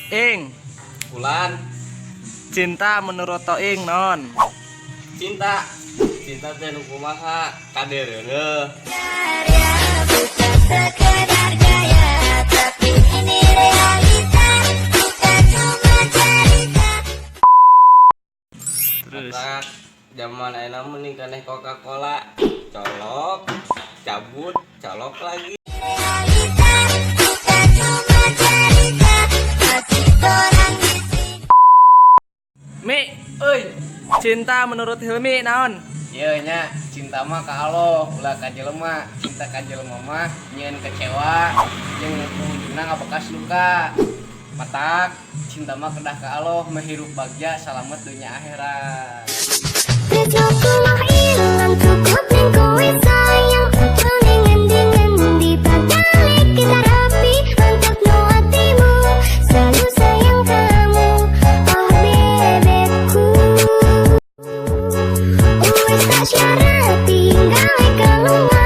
Ing, Bulan. Cinta menurut Toing naon? Cinta. Cinta teh nu kumaha? Kadereuneuh. Bukan sekedar gaya, tapi ini realita, bukan cuma cerita. Terus. Matak zaman ayeuna mending keneh Coca-Cola. Colok, cabut, colok lagi. Realita, bukan cuma cerita. Masih orang di sini. Mi, Euy, cinta menurut Hilmi naon? Ieu nya, cinta mah ka Allah, ulah ka jelema. Cinta ka jelema mah nyieun kecewa jeung ujungna ngabekas luka. Matak cinta mah kedah ka Allah, meh hirup bagja salamet dunya akhirat. Tresnoku mah ilang, cukup ning kowe sayang. Ojo ning ngendi-ngendi, padahal kita rapi. Mantepno atimu, selalu sayang kamu. Oh bebekku. Wis tak syarati gawe kalungan.